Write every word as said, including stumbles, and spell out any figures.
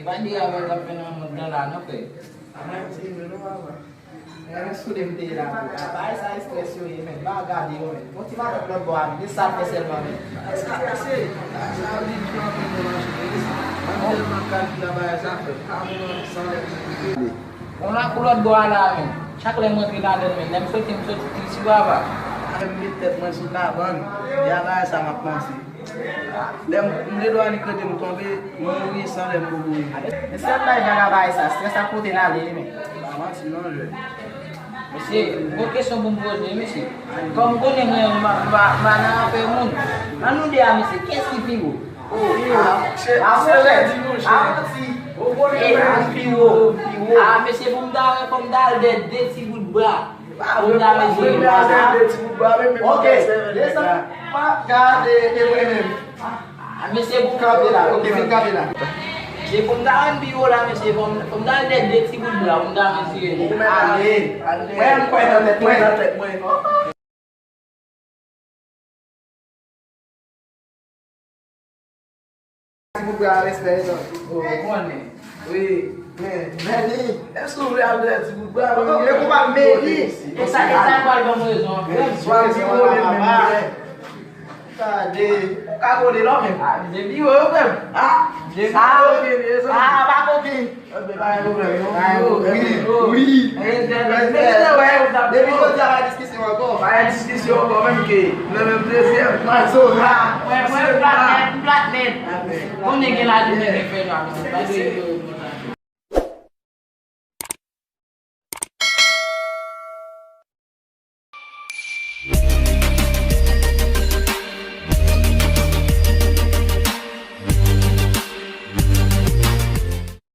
E pa de avè l ap fè nan mond lan la, non, frè. Mwen di, men non, papa. Men, men, sou de m te la, tou. A, bagay sa estrès yo ye, men. Pa gade yo, men. Bon, ti matant lòt bò a, men. Se sa fè sèlman, men. Sa pase? Sa vle di anpil nan mache, men. Mwen tèlman kalkile bagay sa, frè. Pa mwen san lè. Yon lakou lòt bò a la, men. Chak lè m rantre ladan l, men. Lè m soti, m soti trisi, papa. Lè m met tèt mwen sou kabann, e a bagay sa m ap panse. Lè m, m gen dwa li kote m tonbe, m mouri san lè m poko rive. Men sèl bagay vagabay sa, strès ap pote l ale, wi, men. Pa manti non, jwè. Mesye, bon kesyon pou m poze, mesye. Kòm m konnen mwen, m pa, m pa, m pa nan afè moun. Ann nou de a, mesye, kiyès ki pi wo? Oh, ah, se, ah, se monchè, lè di monchè. Ah, manti. Ou konnen mwen pi wo, pi wo. Ah, mesye, pou m ta wè, fò m ta al dèyè de ti bout bra. Pou m ta mezire bra sa. Ok, desann. Pa gade, e mwen menm. Ah, mesye, pou m kanpe la. Ok, vin kanpe la. E pou m ta rann pi wo la, mesye, fò m, fò m ta al dèyè de ti bout bra, pou m ta mezire li. Ale, ale. Mwen, m kwè nan tèt mwen. Nan tèt mwen. Ti bout bra respè, non. Oh, ou konnen. Wi, men, men li, èske w vle al dèyè ti bout bra? Oh, men konpa men li. E sa, e sa pral ban m rezon, frè m. Swa pi wo, men, men, men. Gade, ou ka kole non, men. Ah, m te pi wo, frè m. Ah, m te pi wo, men, men, men. Ah, pa kopi. Wi, wi. Depi jodi a, pa gen diskisyon ankò. Pa gen diskisyon ankò, menm ke nan menm dezyèm. Mwen, mwen, m plat nèt, m plat nèt. Konnen gen lajounen, gen fè nwa, men.